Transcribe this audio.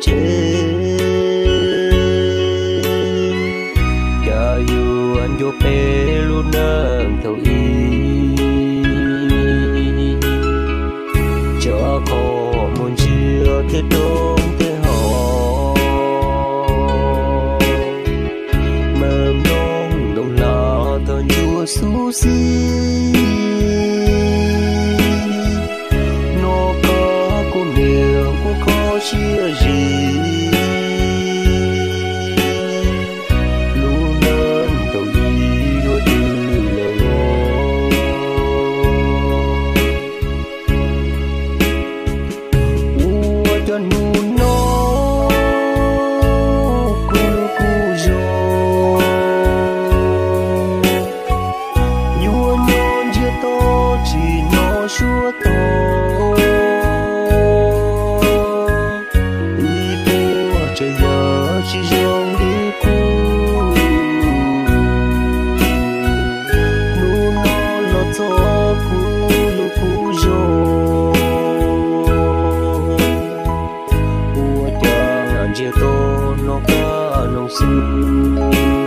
tsev, cas yuav nco peb lub neej thaum ub. Tso qhov muag ntsia thiab roob thiab hav, mas nplooj ntoos hlav tau ntsuab xub xib. Nov koj kuv niam kuj kho siab zim, lub neej thaum ub yuav twg lawm los. Ua cas hnub no kuv lub kub zog yuav nyob ntsiag to tsis hnov suab tog. Ib puas tsav yam tsis zoo li kuv, hnub no los txog kuv lub kub zog, ua cas ntsiag to no kaj no xwb.